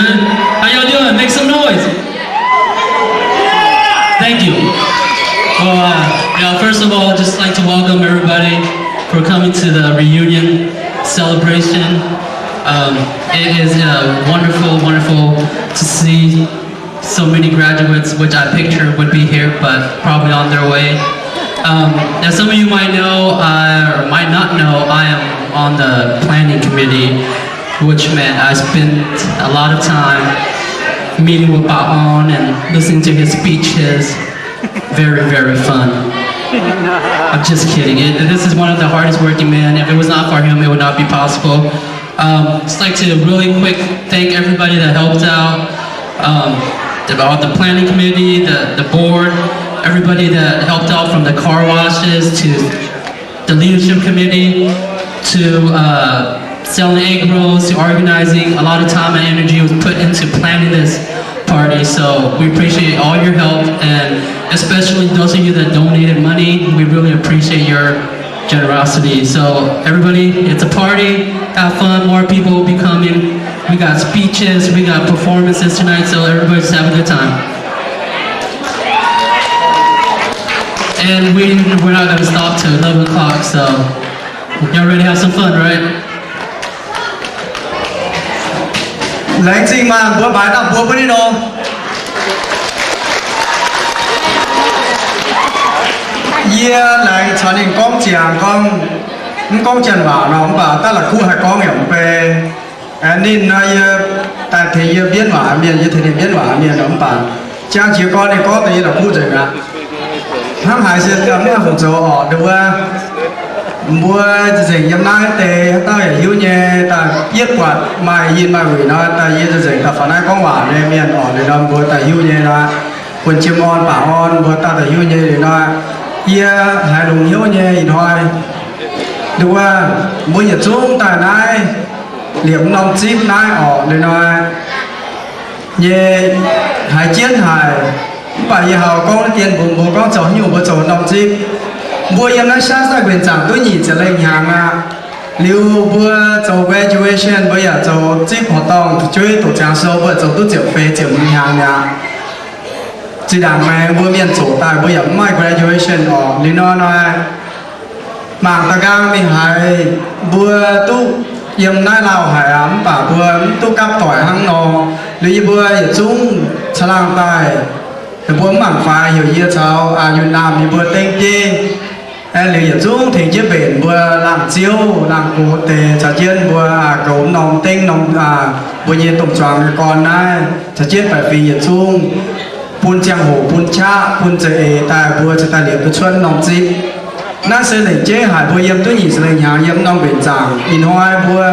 How y'all doing? Make some noise. Thank you. Well, uh, yeah, first of all, just like to welcome everybody for coming to the reunion celebration. Um, it is, uh, wonderful, wonderful to see so many graduates, which I picture would be here, but probably on their way. Um, as some of you might know, uh, or might not know, I am on the planning committee, which meant I spent a lot of time meeting with Ba'an and listening to his speeches. Very, very fun. I'm just kidding. It, this is one of the hardest working men. If it was not for him, it would not be possible. Um, just like to really quick thank everybody that helped out, um, the, all the planning committee, the, the board, everybody that helped out, from the car washes to the leadership committee to, uh, selling egg rolls to organizing. A lot of time and energy was put into planning this party, so we appreciate all your help, and especially those of you that donated money, we really appreciate your generosity. So everybody, it's a party. Have fun. More people will be coming. We got speeches. We got performances tonight. So everybody just have a good time. And we, we're not gonna stop till eleven o'clock. So y'all ready to have some fun, right? Laengz zingh maah, mbuo mbaix daaih mbuo mbuo ninh nor. Yie laengz caux ninh gorngv ziangx gorngv, mv gorngv janx waac nor, mv baac daaih la'kuqv haih gorngv yaac mv bei. Ninh nor yie daaih tengx yie mbienv waac mienh, yie tengx ninh mbienv waac mienh nor, mv baac jang jiex gorn ninh gorngv deix yie la'kuqv nzengc aqv. Hnangv haaix se mv haih fungc zoux orqc, nduov. Mbuo nzengc yiem naaiv deix haaix dauh yaac hiuv nyei, daaih yietv buatc maaih yinh maaih wuic nor, daaih yie nzengc daaih faaux naaiv gorngv waac nyei mienh orqc, liuz nor mbuo daaih hiuv nyei nor, buonv jiem orn baac orn mbuo daaih daaih hiuv nyei liuz nor, yie haiz longx hnyouv nyei ih hnoi. Nduov, mbuo yietc zungv daaih naaiv liepc norm zipv naaiv orqc, liuz nor nyei haiz jienv haic. Mv baac yie haiz gorngv dien mbuox mbuo gorngv zoux haaix nyungc mbuo zoux norm zipv. Mbuo yiem naaiv Shasta guenc zaangc duqv nyic ziepc lengh hnyangx aqv. Liuz mbuo zoux graduation mbuo yaac zoux zipv horqc dorngh fu'jueiv doqc ziangx sou mbuo zoux duqv ziepc feix ziepc hmz hnyangx mi'aqv. Zinh ndaangc maengx mbuo mienh zoqc daaih mbuo yaac mv maaih graduation orqc. Liuz nor nor, mangc da'nqaang mingh haiz mbuo duqv yiem naaiv lauh haic aqv, mv baac mbuo mv duqv gapv doic hnangv nor. Liuz yie mbuo yietc zungv caangh laangh daaih, ninh mbuo mv mangc faix heuc yie caux aa yun naamh yie mbuo dengv bieiv. Liuz yietc zungv tengx jienv mbenc mbuo laangh ziouv laangh gox deix caux jienv mbuo aa goux norm dengv norm aa mbuo nyei domh zuangx nyei gorn naaiv caux jienv baeqc fingx yietc zungv bun ziangh hoc bun qaqv bun za'eix daaih mbuo cingx daaih liepc duqv cuotv norm zipv. Naaiv se lengc jeiv haic mbuo yiem duqv nyic ziepc lengh hnyangx yiem norm guenc zaangc. Ih hnoi mbuo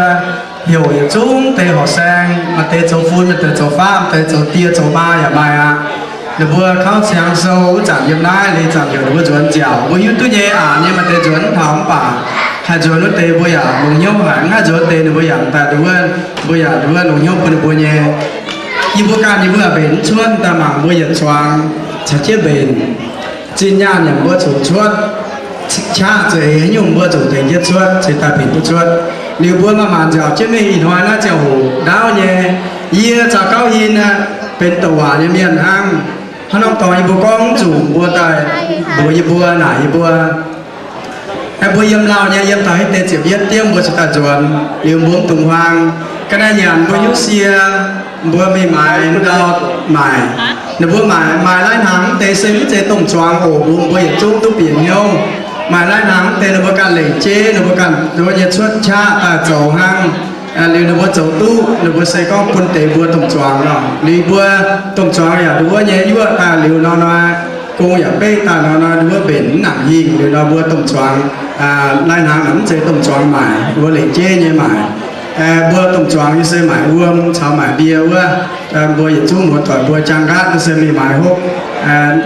heuc yietc zungv deix horqc saeng, maaih deix zoux fun, maaih deix zoux faqv, maaih deix zoux die zoux maa yaac maaih aqv. Ninh mbuo kauv ziangx sou wuov zanc yiem naaiv, liuz zanc heuc ninh mbuo nzuonx nziaauc. Mbuo hiuv duqv nyei aqc nyei maaih deix nzuonx mv taux mv baac haih nzuonx wuov deix mbuo yaac longx hnyouv haic, mv haih nzuonx deix ninh mbuo yaac daaih nduov, mbuo yaac nduov longx hnyouv bun ninh mbuo nyei. Yie mbuo ganh yie mbuo mbenc mv cuotv daaih mangc mbuo yietc zuangx caux jienv mbenc. Zinh nyaanh yaac mbuo zuqc cuotv, qaqv za'eix haaix nyungc mbuo zuqc tengx jienv cuotv cingx daaih mbenc duqv cuotv. Liuz mbuo maaih maanc nziaauc jienv mingh ih hnoi naaiv ziangh hoc ndaauv nyei. Yie caux Gauv Hin aqv, benx douc waac nyei mienh hnangv. Hnangv norm dorngx yie mbuo gorngv zuqc mbuo daaih mbuox yie mbuo naaic yie mbuo, mbuo yiem lauh nyei yiem taux hitv deix ziepc yietv diemv mbuo cingx daaih nzuonx, liuz mbuo mv dungx huaang. Ga'naaiv nyanc mbuo hiuv sie, mbuo mingh maaiz ndau maaic. Ninh mbuo maaic, maaic lai-hnaangx mv deix se mv zeiz domh zuangx oc, mbuo, mbuo yietc zungv duqv bieqc hnyouv. Maaic lai-hnaangx mv deix ninh mbuo ganh lengc jeiv, ninh mbuo ganh nduov nyei cuotv qaqv daaih zoux hnangv. Liuz ninh mbuo zoux duqv, ninh mbuo se gorngv bun deix mbuo domh zuangx nor. Liuz mbuo domh zuangx yaac nduov nyei yuoqv daaih liuz nor nor, gong yaac beqv daaih nor nor, nduov mbenc mv nangc hingh. Liuz nor mbuo domh zuangx lai-hnaangx mv zeiz domh zuangx maaic, mbuo lengc jeiv nyei maaic. Mbuo domh zuangx yie se maaic wuom caux maaic mbie wuov. Mbuo yietc zungv muoz-doic mbuo jaang nqaatv se mingh maaiz hopv,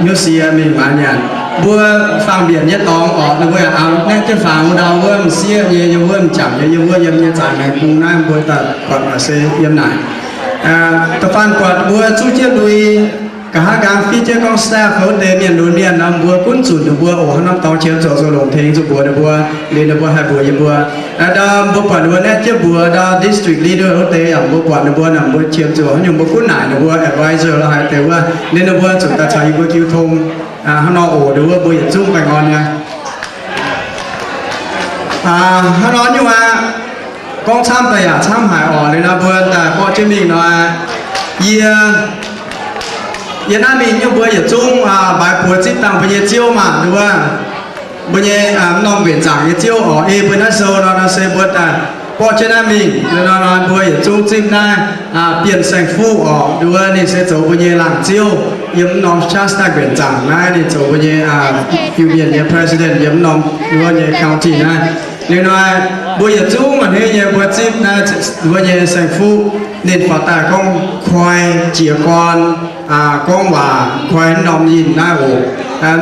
hnyouv sie mingh maaiz nyanc. Mbuo faang-mbienc nyei dorngx orqc, ninh mbuo yaac aengx naeqv jienv faang wuov ndau wuov m'sieqv nyei yiem wuov, m'jangc nyei yiem wuov, yiem nyei zaanc maengx bung naaiv mbuo daaih buatc naaic se yiem naaic. Da'faanh buatc mbuo zuqv jienv lui, nqa'haav nqaang fiev jienv gorngv staff wuov deix mienh lunx mienh nor, mbuo gunv zunc ninh mbuo oc. Hnangv norm dorngx qiemx zoux zoux longc tengx zuqc mbuox ninh mbuo, liuz ninh mbuo haih mbuox yie mbuo. Ndau mbuo buatc ninh mbuo naaiv jienv mbuox ndau district leader wuov deix yaac mbuo buatc ninh mbuo, ninh mbuo qiemx zuqc haaix nyungc mbuo gunv naaic ninh mbuo advisor lorqc haaix deix wuov, ninh mbuo zuqc daaih caux yie mbuo jiu tong hnangv nor oc. Ninh mbuo mbuo yietc zungv baengh orn nyei. Hnangv nor nyungc aqv, gorngv camv daaih yaac camv haic oc. Liuz nor mbuo daaih borqv jienv mingh nor, yie, yie naaiv mingh nyungc mbuo yietc zungv mbaix buoz zipv dangh mbuo nyei ziouv maah, wuov, mbuo nyei mv norm mbenc zaangc nyei ziouv oc. Ei mbuo naaiv sou nor, nor se mbuo daaih borqv jienv naaiv mingh, nor nor mbuo yietc zungv zipv naaiv Bienh Saeng-Fuqv oc. Wuov ninh se zoux mbuo nyei laangz ziouv yiem mv norm Shasta mbenc zaangc naaiv, ninh zoux mbuo nyei Iu-Mienh nyei president yiem mv norm wuov nyei county naaiv. Liuz nor, mbuo yietc zungv a'hneiv nyei mbuo zipv naaiv mbuo nyei Saeng-Fuqv, ninh faaux daaih gorngv koi jiez gorn, gorngv waac koi mv norm yinh naaiv oc.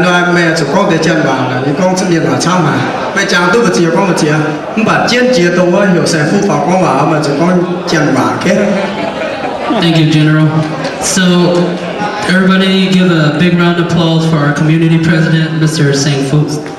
Nor meih zuqc gorngv deix janx waac, yie gorngv mienh waac camv haic. Meih jangx duqv mbu'ziex gorngv mbu'ziex, mv baac jienv jiex dongh wuov heuc Saeng-Fuqv faaux gorngv waac, meih zuqc gorngv janx waac, okay? Thank you, General. So, everybody give a big round of applause for our community president, Mister Saeng-Fuqv.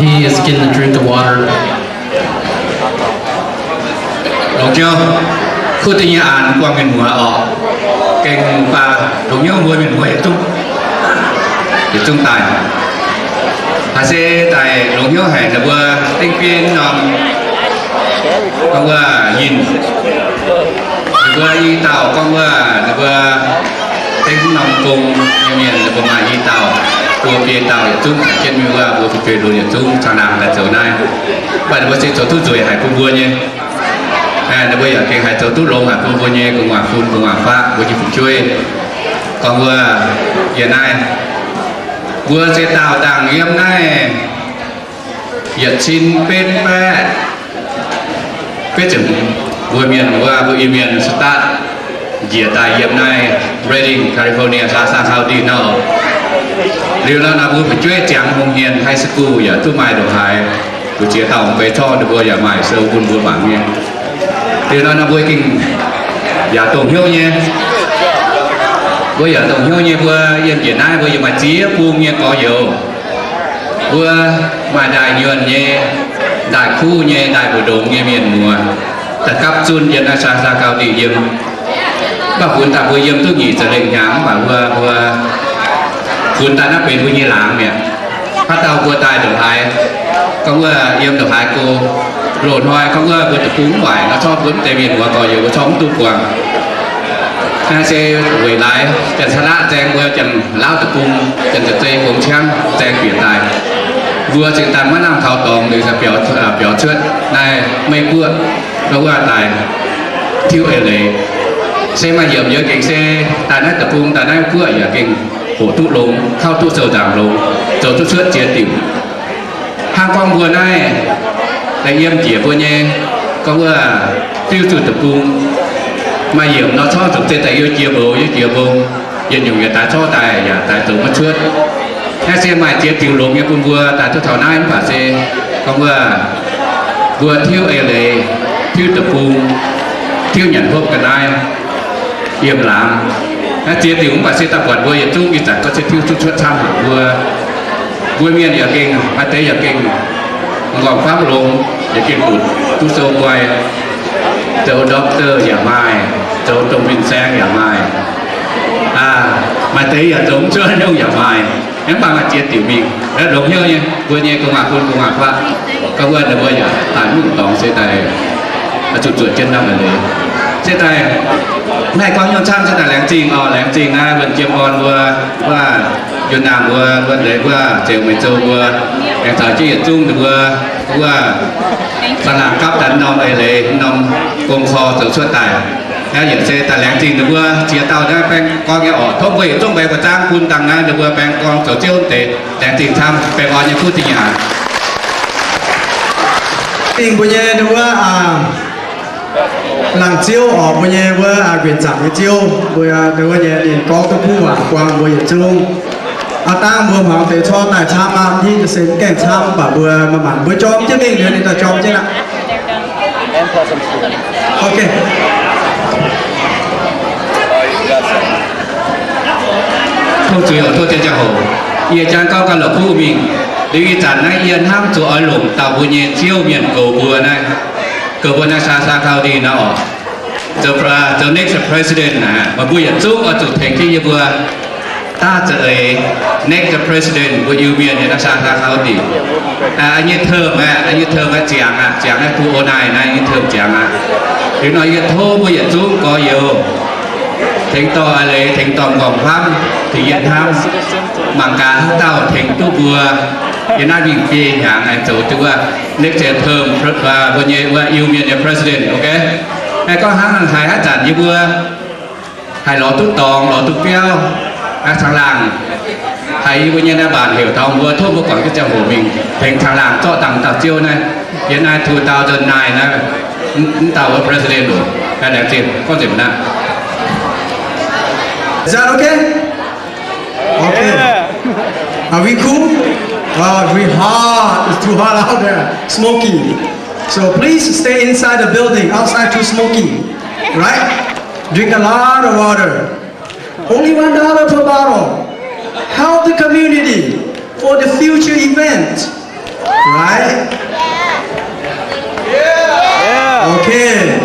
He is getting a drink of water. Longc hnyouv, kuv da'nyeic aanx buangh mienh muoz orqc, gengh baac longc hnyouv mbuo mienh muoz yietc zungv, yietc zungv daaih. Haaix se daaih longc hnyouv haic ninh mbuo dengv biei norm, gorngv wuov yinh, ninh mbuo i dauh gorngv wuov ninh mbuo dengv norm gong nyei mienh, ninh mbuo maaih i dauh, buo biei dauh yietc zungv jienv mingh wuov, mbuo fu'jueiv lunx yietc zungv caangh laangz daaih zoux naaiv. Mv baac ninh mbuo se zoux duqv nzueic haic bun mbuo nyei. Ninh mbuo yaac gengh haih zoux duqv longx haic bun mbuo nyei gu'nguaaz-fun gu'nguaaz-faqv, mbuo nyei fu'jueiv. Gorngv wuov, yie naaiv, mbuo se daauh dangh yiem naaiv yietc cin betv baeqv betv ziepc hmz, mbuo mienh wuov, mbuo Iu-Mienh start njiec daaih yiem naaiv Redding, California, Shasta County nor. Liuz nor, nor mbuo fu'jueiv ziangx hungh hmien high school yaac duqv maaih ndongc haaix, mbu'ziex dauh mv baac corc ninh mbuo yaac maaih sou bun mbuo mangc nyei. Liuz nor, nor mbuo gengh yaac dongh hnyouv nyei. Mbuo yaac dongh hnyouv nyei, mbuo yiem njiec naaiv mbuo yaac maaih ziex bung nyei gorx-youz. Mbuo maaih ndaaih nyuonh nyei, ndaaih kuv nyei, ndaaih mbu'ndongx nyei mienh muoz, da'gapv zunh yiem naaiv Shasta County yiem. Mv baac funx daaih mbuo yiem duqv nyic ziepc lengh hnyangx, mv baac mbuo, mbuo funx daaih naaiv benx mbuo nyei laangz mi'aqv. Haaix dauh mbuo daaih ndongc haaix, gorngv wuov yiem ndongc haaix go, loz-hnoi gorngv wuov mbuo deic-bung mv waaic nor, corc mbuo mv deix mienh muoz gorx-youz mbuo corc mv duqv buangh. Naaiv se weic laaix Janx-Taav-Laqv zaeng mbuo Janx-Laauv deic-bung, Janx-Zeiv Gong Ciangv zaeng bieqc daaih. Mbuo cingx daaih maiv lamh taux dorngx liuz biaux, biaux cuotv naaiv Meiv Guoqv, gorngv wuov daaih tiuv eix leiz. Se maaih yiemc yie gengh se daaih naaiv deic-bung, daaih naaiv guoqv yaac gengh hoqc duqv longx, kauv duqv sou nzaangc longx, zoux duqv cuotv ziex diuc. Hnangv gorngv mbuo naaiv daaih yiem njiec mbuo nyei, gorngv wuov fiuv zuqc deic-bung, maaih yiemc nor corc zuqc zeiz daaih yiem jiex mouz yiem jiex mbong, yietc nyungc yietc daaih corc daaih yaac daaih zoux maiv cuotv. Naaiv se maaih ziex diuc longx nyei bun mbuo daaih duqv taux naaiv mv baac se gorngv wuov mbuo tiuv eix leiz, tiuv deic-bung, tiuv nyanc hopv ga'naaiv yiem laangz. Naaiv ziex diuc mv baac se daaih buatc mbuo yietc zungv ih zanc gorngv se tiuv duqv cuotv camv haic mbuo. Mbuo mienh yaac gengh, maaih deix yaac gengh m'nqorngv famv longx, yaac gengh butv duqv sou nqoi, zoux doctor yaac maaih, zoux domh fin-saeng yaac maaih. Maaih deix yaac zoux mv cuotv nyungc yaac maaih. Mv baac maaih ziex diuc mingh longx hnyouv nyei, mbuo nyei gu'nguaaz-fun gu'nguaaz-faqv, gorngv wuov ninh mbuo yaac daaih mv dorngx se daaih zuqc zuotc jienv norm eix leiz. Se daaih mv haih gorngv nyungc camv, se daaih laengz zingh oc, laengz zingh naaiv wuonh jiem orn mbuo, wuov yunh naamh mbuo, wuov leiz wuov zeux meix zou mbuo, aengx caux jienv yietc zungv ninh mbuo, wuov ba'laqc gapv daaih norm eix leiz, norm gong korv zoux cuotv daaih. Naaiv yietc se daaih laengz zingh ninh mbuo ziex dauh naaiv baeng gorngv nyei oc. Tov mbuo yietc zungv mbaix buoz zaangv bun dangh naaiv ninh mbuo baeng gorngv zoux ziouv deix. Laengz zingh camv, baengh orn nyei kuv dinh nyaac. Dingh mbuo nyei wuov laangz ziouv oc, mbuo nyei wuov nquenc zaangc nyei ziouv, mbuo wuov nyei ninh gorngv duqv kuv waac buang mbuo yietc zungv. Aa dangh mbuo hmuangx deix corc daaih camv aqv, hitv se mv gaengh camv, mv baac mbuo maaih maanc mbuo jorm jienv mingh liuz ninh daaih jorm jienv aqv. Okay. Tov zuiz oc, tov dien ziangh hoc. Yie jangx gorngv gauh la'kuqv mingh. Liuz ih zanc naaiv yie hnamv zuqc oix longc dauh mbuo nyei Ziouv mienh goux mbuo naaiv, goux mbuo naaiv Shasta County naaiv oc. Zoux, zoux next president naaic, meih mbuo yietc zungv oix zuqc tengx jienv yie mbuo daav za'eix next president mbuo Iu-Mienh nyei naaiv Shasta County. Aa, nyei term aqv, nyei term aqv, ziangx aqv, ziangx naaiv bun o naaiv naaiv nyei term ziangx aqv. Liuz nor yie tov mbuo yietc zungv gorx-youz tengx dorh a'leiz, tengx dorh m'nqorngv hnamv, tengx yietc hnamv, mangc gaax haaix dauh tengx duqv mbuo yiem naaiv mingh biei hnyangx aengx zoux duqv wuov next term mbuo nyei wuov Iu-Mienh nyei president, ok? Aengx gorngv hnangv haaix zanc yie mbuo haih lorz duqv dorngx, lorz duqv biauv, caangh laangh haih yie mbuo nyei naaiv mbaanc heuc taux mbuo, tov mbuo guangc jienv ziangh hoc mingh tengx caangh laangh zorqv dangh dauh Ziouv naaiv, yiem naaiv two thousand nine naaiv, mv dauh wuov president oc. Laengz zingh, gorngv nzengc mbuo naaiv. Is that okay? Okay. Are we cool? Uh, we hot. It's too hot out there. Smoky. So please stay inside the building. Outside too smoky. Right? Drink a lot of water. Only one dollar per bottle. Help the community for the future event. Right? Okay.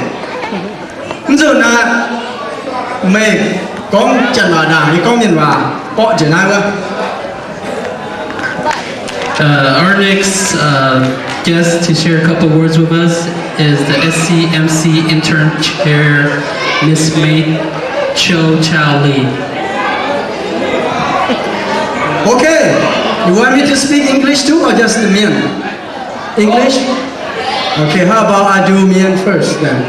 Mv nzunc naaiv, meih gorngv Janx waac ndaangc, yie gorngv Mienh waac, borqv njiec naaiv wuov. Uh, our next uh, guest to share a couple words with us is the S C M C interim chair, Miss Mei Cho Chao Lee. Okay, you want me to speak English too or just the Mien? English? Okay, how about I do Mien first then?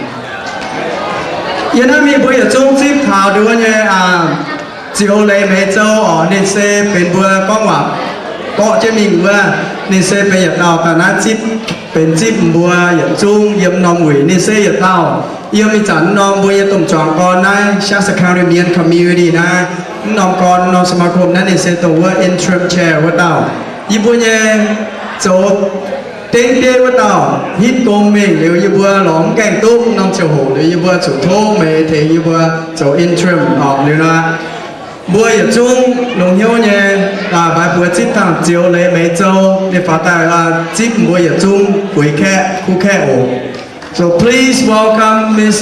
Yie naaiv mingh mbuo yietc zungv zipv taux nduov nyei, aa, Zioux Leiz Meix Zou oc, ninh se benx mbuo gorngv waac borqv jienv mingh wuov. Ninh se benx yietc dauh daaih naaiv zipv, benx zipv mbuo yietc zungv yiem norm wuic. Ninh se yietc dauh yiem ih zanc norm mbuo nyei domh juangc gorn naaiv Shasta County Mien Community naaiv, mv norm gorn norm สมาคม naaiv ninh se dongh wuov interim chair wuov dauh. Yie mbuo nyei zoux dengv bieiv wuov dauh hitv gong mingh liuz yie mbuo lorz mv gaengh duqv norm ziangh hoc liuz yie mbuo zuqc tov Meix tengx yie mbuo zoux interim oc. Liuz nor mbuo yietc zungv longx hnyouv nyei, aa, mbaix buoz zipv dangh Zioux Leiz Meix Zou, ninh faaux daaih, aa, zipv mbuo yietc zungv bueix kaeqv, kuv kaeqv oc. So please welcome Miss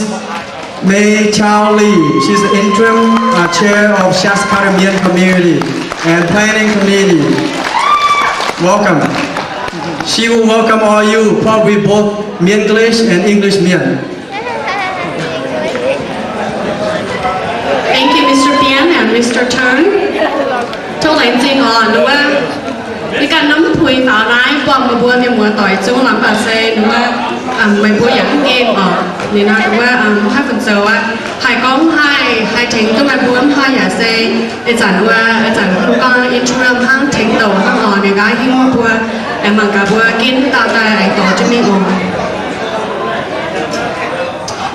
Mei Chao Lee. She's the interim, uh, chair of Shasta County Mien Community and Planning Committee. Welcome. She will welcome all you, probably both Mien English and English Mien. Thank you, Mister Bian and Mister Tern. Tov laengz zingh oc. Nduov, yie ganh norm puix faaux naaiv buangh meih mbuo mienh muoz doic zungv lamh baac se nduov, meih mbuo yaac mv nqemh oc. Ninh nor nduov, mv haih fun zoux aqv. Haih gorngv haih, haih tengx duqv meih mbuo mv haih yaac se ih zanc wuov, ih zanc mbuo gorngv interim hnangv tengx douc hnangv oc. Ninh nqa'haav hingv mbuo aengx mangc gaax mbuo ginv dauh daaih aengx dorh jienv mingh oc.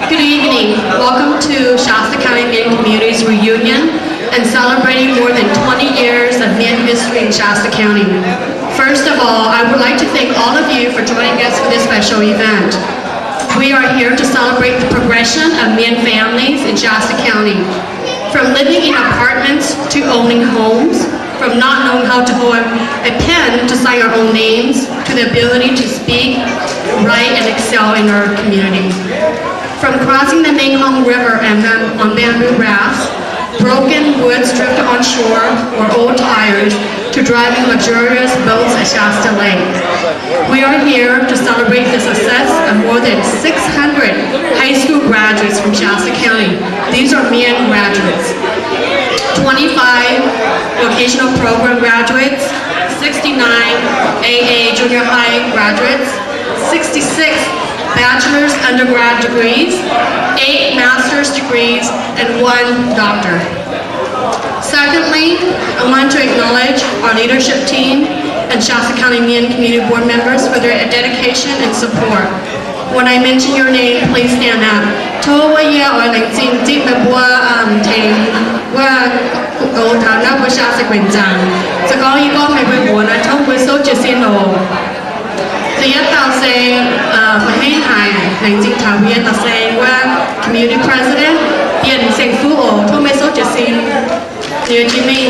Good evening. Welcome to Shasta County Mien Communities Reunion and celebrating more than twenty years of Mien history in Shasta County. First of all, I would like to thank all of you for joining us for this special event. We are here to celebrate the progression of Mien families in Shasta County, from living in apartments to owning homes, from not knowing how to hold a pen to sign our own names, to the ability to speak, write, and excel in our community. From crossing the Mengkong River and bam-, on bamboo rafts, broken woods drifted on shore, or old tires, to driving luxurious boats at Shasta Lake. We are here to celebrate the success of more than six hundred high school graduates from Shasta County. These are Mien graduates. Twenty-five vocational program graduates, sixty-nine A A junior high graduates, sixty-six bachelor's undergrad degrees, eight master's degrees, and one doctor. Secondly, I want to acknowledge our leadership team and Shasta County Mien Community Board members for their dedication and support. When I mention your name, please stand up. Tov wuov yie oix laengz zingh zipv meih mbuo, um, tengx wuov goux taux naaiv mbuo Shasta guenc nzangc. Se gorngv yie gorngv meih mbuo mbuox naaiv, tov mbuo souv jiez sin oc. Yietv dauh se, uh, mbuo henv haic laengz zingh taux mbuo yietv dauh se wuov community president, Bienh Saeng-Fuqv oc. Tov meih souv jiez sin. Yie Jimmy,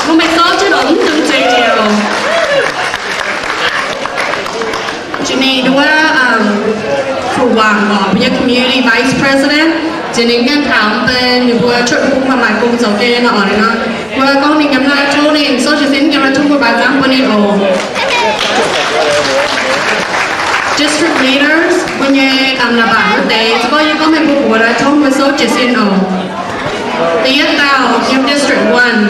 tov meih souv jienv oc, mv dungx zeiz jiex oc. Jimmy, wuov, um, Fu Wang oc, mbuo nyei community vice president, ziex ninh ganh taux mv bei ninh mbuo cuotv bung maaih gong zoux geh nor oc. Ninh nor mbuo gorngv ninh yiem naaiv, tov ninh souv jiez sin, yiem naaiv tov mbuo baaux nzangv bun ninh oc. District leaders, mbuo nyei, um, naaic baac wuov deix, se gorngv yie gorngv meih mbuo mbuox naaic, tov mbuo souv jiez sin oc. Da'yietv dauh yiem District One,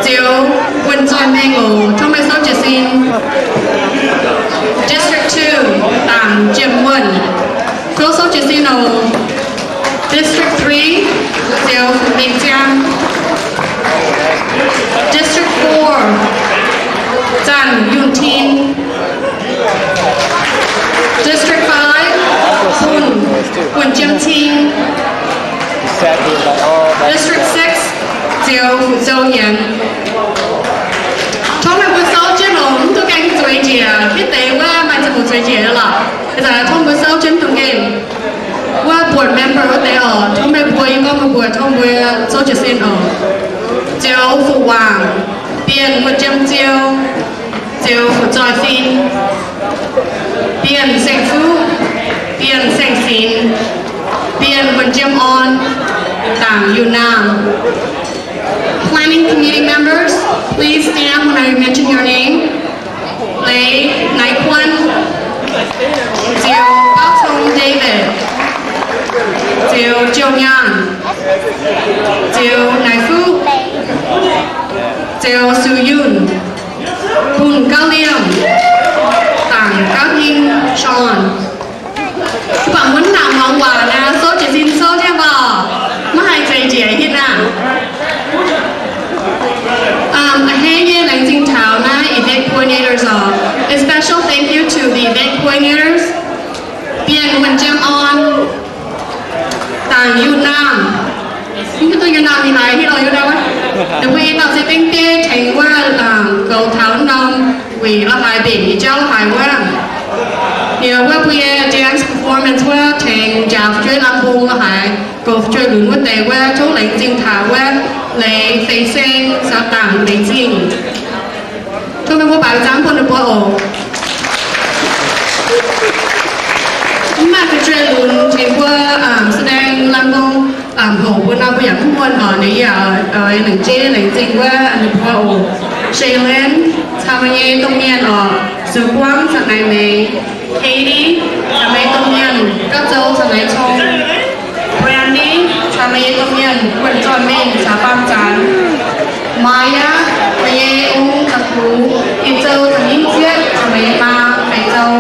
Ziouv Wuonh Zoih Mengh oc, tov meih souv jiez sin. District Two, Dangc Jiem Wuonh, tov souv jiez sin oc. District Three, Ziouv Mengh Ziang. District Four, Zanc Yunh Tin. District Five, Bun Wuonh Jiem Tin. District Six, Ziouv Fu Zou Yienx. Tov meih mbuo souv jienv oc, mv dungx gaengh zueiz njiec. Hitv deix wuov maaih ziangh hoc zueiz njiec lorqc. Ih zanc tov mbuo souv jienv dungx gaengh. Wuov board member wuov deix oc, tov meih mbuo, yie gorngv meih mbuo, tov mbuo souv jiez sin oc. Ziouv Fu Wangc, Bienh Wuonh Jiem Ziou, Ziouv Fu Zoih Fin, Bienh Saeng-Fuqv, Bienh Saeng-Sinx, Bienh Wuonh Jiem Orn, Dangc Yunh Naamh. Planning committee members, please stand when I mention your name. Leiz Naix Kuan, Ziouv Gauv Cong David, Ziouv Jouh Nyaanh, Ziouv Naix Fuqv, Ziouv Su Yunh, Bun Gauv Liemh, Dangc Gauv Hinh Shawn. Mv baac mbuo mv nangc muangx waac naaic, souv jiez sin souv jienv mv baac maiv haih zeiz njiec hitv naaic. Um, a'hneiv nyei laengz zingh taux naaiv event coordinators oc. A special thank you to the event coordinators, Bienh Wuonh Jiem Orn, Dangc Yunh Naamh. Mv hiuv duqv Yunh Naamh ninh haaix, hiuv duqv Yunh Naamh wuov. Ninh mbuo i dauh se dengv bieiv tengx wuov, um, goux taux norm wuic la'haaix, mbenc nyei jauv la'haaix wuov. Ninh wuov mbuo nyei dance performance wuov tengx njaaux fu'jueiv lamh mbong la'haaix, goux fu'jueiv lunx wuov deix wuov, tov laengz zingh taux wuov Leiz Fei Seng caux Dangc Leiz Zingh. Tov meih mbuo baaux nzangv bun ninh mbuo oc. Mv maaih fu'jueiv lunx tengx mbuo, um, แสดง lamh mbong, um, hoc mbuo nor mbuo yaac mv muonh oc. Ninh yaac, uh, lengc jeiv laengz zingh wuov ninh mbuo oc. Shaylin caux meih nyei domh mienh oc. Sux Guangv caux Naix Meix. Katie caux meih nyei domh mienh. Gauv Zou caux Naix Cong. Brandy caux meih nyei domh mienh, Wuonh Zoih Mengh caux Faam Zanx. Maya, meih nyei ong caux kuv, Ih Zou caux Nyingv Zietv caux meih nyei maa, Meih Zou.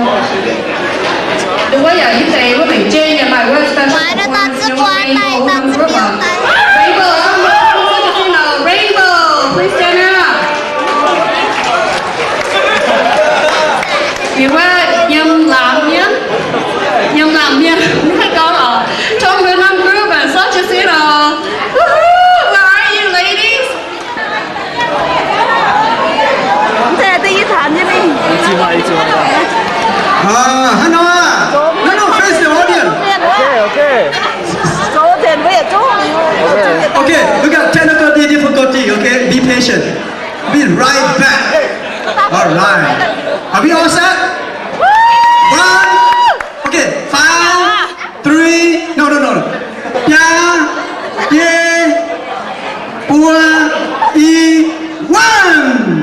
Nduov wuov yaac yie deix wuov lengc jeiv yaac maaih wuov special performance nyei rainbow wuov norm group oc. Rainbow, rainbow, please stand up. Yie wuov yiem laangz mienh, yiem laangz mienh maiv haih gorngv oc. Tov mbuo norm group souv jiez sin oc. Woohoo! Where are you, ladies? Mv zeiz duqv yie taanx nyei mingh. Uh, hang on. No, no, face the audience. Okay, okay. Okay, we got technical difficulty, okay? Be patient. Be right back. All right. Are we all set? One. Okay. Five, three. No, no, no. Biaa, biei, buo, i, one.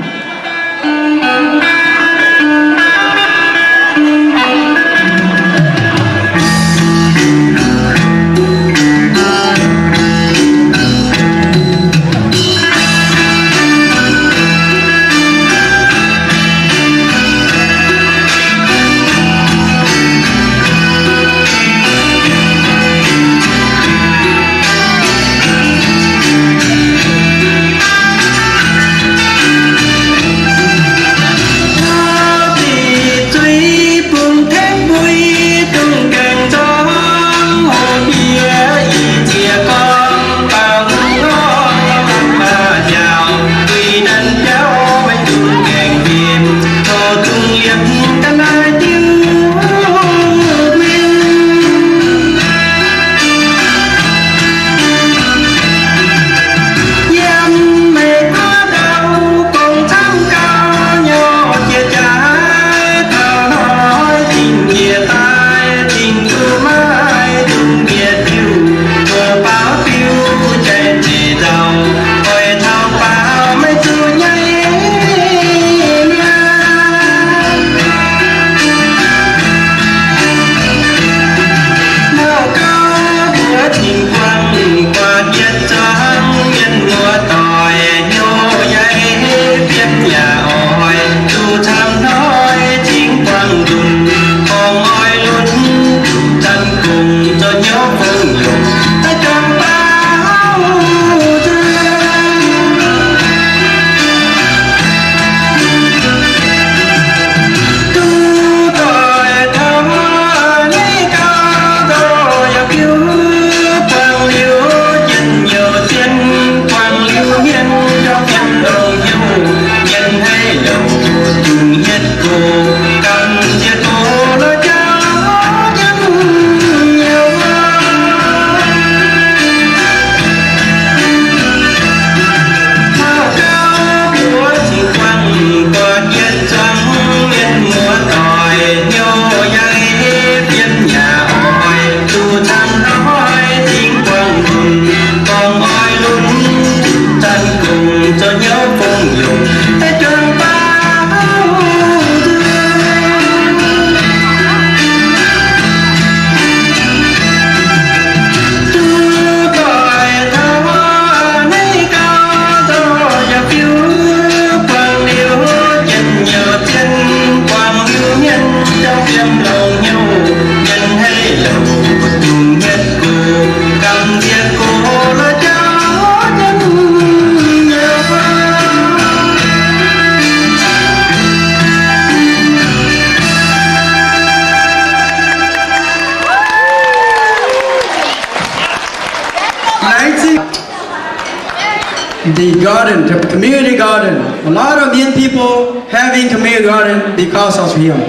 The garden, the community garden. A lot of Mien people having community garden because of him.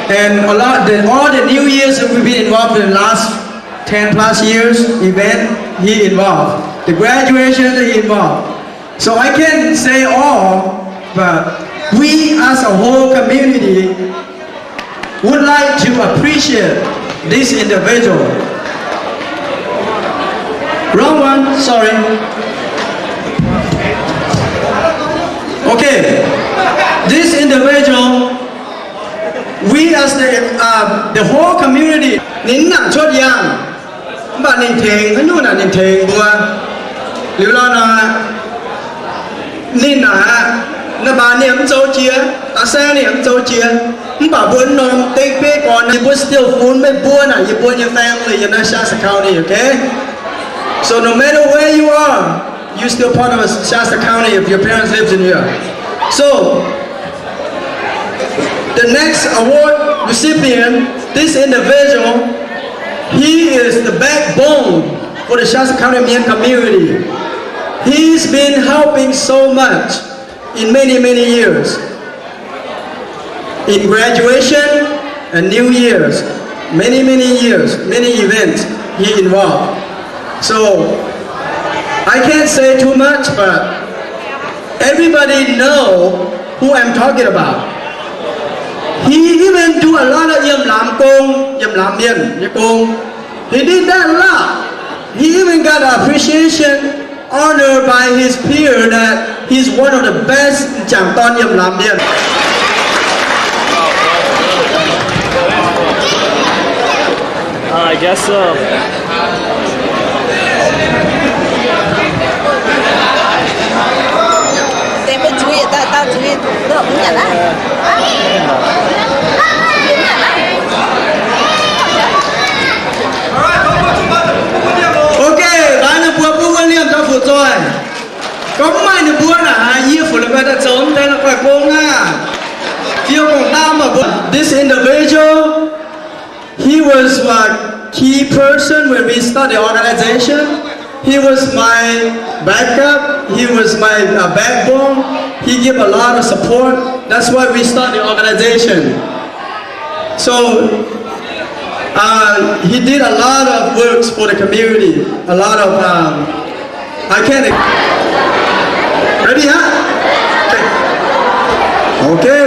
And a lot, the, all the New Year's that we've been involved in the last ten plus years event, he involved. The graduation, he involved. So I can't say all, but we as a whole community would like to appreciate this individual. Wrong one, sorry. Okay, this individual, we as the, uh, the whole community, ninh mv nangc cuotv yangh, mv baac ninh tengx, haaix nyungc naaic ninh tengx mbuo. Liuz lorh nor, ninh naaic, naaiv baac ninh mv zoux jiex, da'saeng ninh mv zoux jiex, mv baac mbuo norm deiv-beiv gorn, yie mbuo still funx meih mbuo naaic, yie mbuo nyei family yiem naaiv Shasta County, okay? So no matter where you are, you still part of Shasta County if your parents lives in here. So, the next award recipient, this individual, he is the backbone for the Shasta County Mien community. He's been helping so much in many, many years. In graduation and New Year's, many, many years, many events he involved. So, I can't say too much, but everybody know who I'm talking about. He even do a lot of yiem lamz gong, yiem lamz mienh nyei gong. He did that a lot. He even got appreciation, honor by his peer that he's one of the best m'jangc dorn yiem lamz mienh. I guess so. Okay, laaiv ninh mbuo bun wuov liemh daaih fu-zoih. Gorngv mv maaih ninh mbuo naaic, yie fu-la'guaih daaih zoux mv deix la'guaih gong aqv. Fiou gorngv daav mbuo. This individual, he was a key person when we start the organization. He was my backup. He was my, uh, backbone. He give a lot of support. That's why we start the organization. So, uh, he did a lot of works for the community. A lot of, um, I can't. Ready, huh? Okay. Okay.